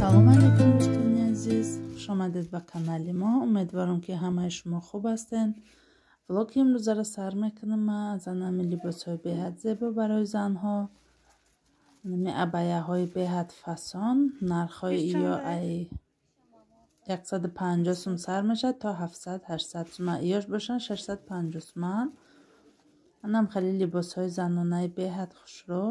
Салом алейкум, дӯстони азиз, хуш омадед ба канали мо. Умедворам, ки ҳамаи шумо хуб ҳастед. Влоги имрӯзаро сар мекунам ман аз анами либосҳои беҳад зебо барои занҳо, анами абаяҳои беҳад фасон. Нархҳои иё ай 150 сум сар мешавад то 700-800 сум. Иёш бошанд 650 суман. Анам хеле либосҳои занонаи беҳад хушрӯ.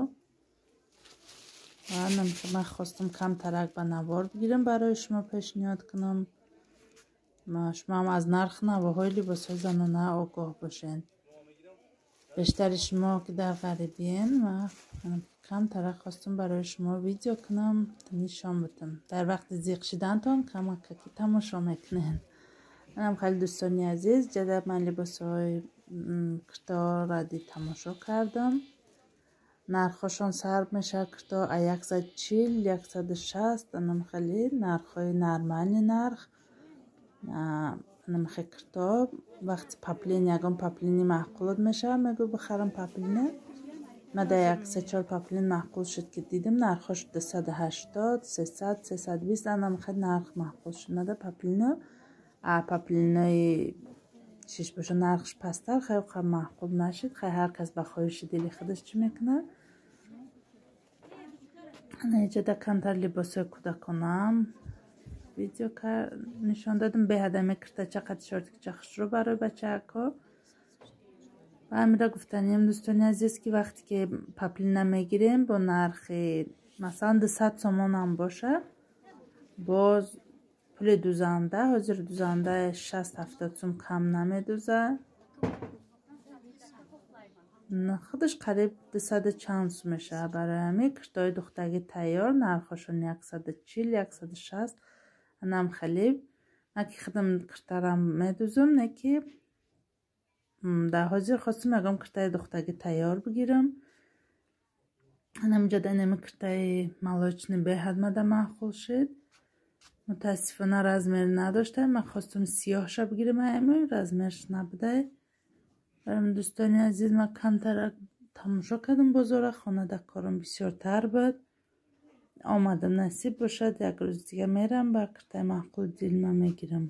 Ман хостам камтарак ба навор бигирам, барои шумо пешниҳод кунам. Шумо ҳам аз нарх навоҳои либосҳои занона огоҳ бошед. Бештари шумо ки дар ғарибиен, ман камтарак хостам барои шумо видео кунам, нишон бидам. Дар вақти зиқ шидантон камакаки тамошо мекунед. Манам хеле, дӯстони азиз, ҷада ман либосҳои кирторади тамошо кардам. Нархҳошон сар мешавад кирто 140, 160, анам хеле нархҳои нормальный нарх. Анам хе кирто вақти поплин, ягон поплини маъқулот мешавад, мегӯ бихарам поплина. Ма дар як се-чор поплин маъқул шуд, ки дидим нархҳош 280, 300, 320, анам хе нарх маъқул шуд. Мада поплина, а поплинои чиш боша, нархш пасттар, хеле маъқул нашид. Хай, ҳар кас ба хоҳиши дили худаш чӣ мекунад. Иҷода камтар либосҳои кӯдаконаам видео нишон додам. Беҳадаме киртача қад шортикча хушрӯ барои бачаакҳо. Ва ҳамира гуфтанием, дӯстони азиз, ки вақте ки поплина мегирем бо нархи масалан 200 сомонам боша, боз пули дузанда, ҳозир дузанда 60-70 сум кам намедузад. Худаш қариб 200 чанд сум мешавад. Барои ҳамин киртои духтагӣ тайёр нархҳошон 140, 160, анам хеле. Ман ки худам киртарам медузам, не ки дар ҳозир хостам ягон киртаи духтагӣ тайёр бигирам. Анамиҷода инами киртаи молочный беҳад мада маъқул шуд. Мутаассифона, размер надошта. Ман хостам сиёҳша бигирам, ами размерш набудай. Барам, дӯстони азиз, ман камтарак тамошо кардам бозора, хонада корам бисёртар буд. Омадам, насиб бошад, як рӯз дига мерам, ба киртаи маъқул дилма мегирам.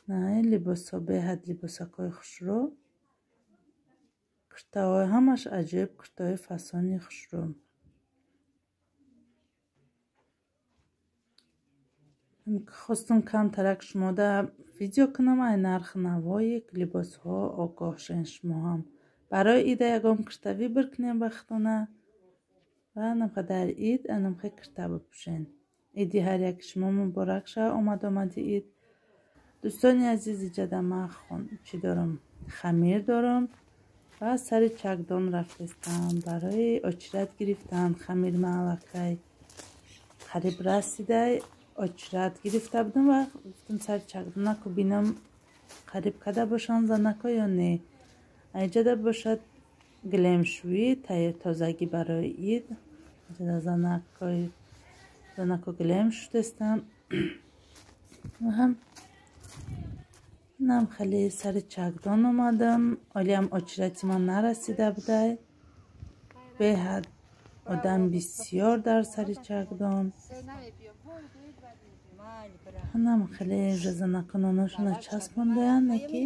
На ин либосҳо беҳад либосакҳои хушрӯ, киртаҳои ҳамаш аҷоиб, киртаҳои фасони хушрӯ. Хостам камтарак шумода видео кунам, ай нархи навои либосҳо огоҳ шавед шумо ҳам. Барои ида ягон кирта выбор кунем ба худтона ва анамха дар ид анамха кирта бипӯшен. Иди ҳар яки шумо муборак шавад, омад омади ид. Дӯстони азиз, иҷада ман чӣ дорам? Хамир дорам ва сари чакдон рафтестам барои очират гирифтан. Хамир ман аллакай қариб расидай, очират гирифта будам ва гуфтам сари чакдонаку бинам, қариб када бошанд занако ё не. Аиҷада бошад гилемшӯӣ тозагӣ барои ид. Иҷада занако гилем шудестам. Ҳам инам хеле сари чакдон омадам. Олиам очирати ман нарасида будай. Беҳад одам бисёр дар сари чакдон. Анам хеле занако ноношона часпондаянд, неки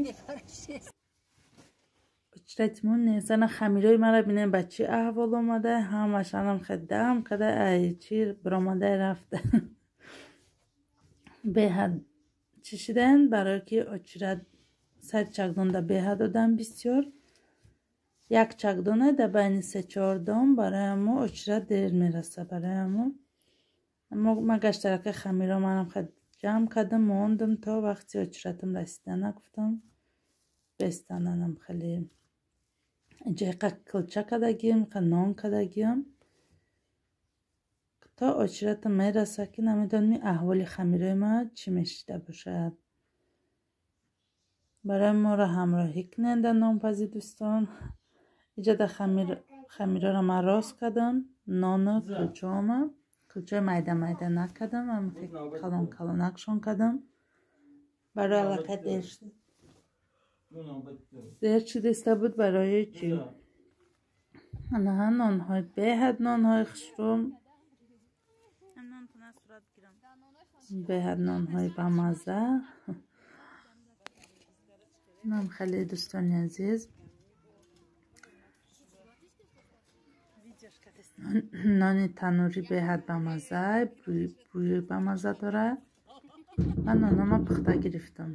очиратимон нест. Ана хамирои мара бинем, ба чӣ аҳвол омада, ҳамаш анам хеле дам када, ай чӣ биромадай рафта. Беҳад чӣ шидаанд, барое ки очират сари чакдонда беҳад одам бисёр. Як чакдона дар байни се-чор дом, барои ҳамо очират дер мерасад. Барои ҳамо ман гаштарака хамиро манам хеле ҷамъ кардам, мондам то вақти очиратам расидана, гуфтам бестананам. Хеле ҷайқа килча кардагиам, нон кардагиам, то очиратам мерасад, ки намедонам аҳволи хамирои ман чӣ мешида бошад. Барои моро ҳамроҳӣ кунед дар нонпазӣ, дӯстон. Иҷода хамироро ман рост кардам, нону кулчаома, кулчаи майда майда накардам, калон калонакшон кардам. Барои аллакай дер шуд, дер шудиста буд. Барои чӣ анаҳа нонҳои беҳад нонҳои хушрӯ. Беҳад нонҳои бамазза. Нам хеле, дӯстони азиз, нони танӯрӣ беҳад бамазза, бӯи бамазза дорад. Ман нонома пухта гирифтам.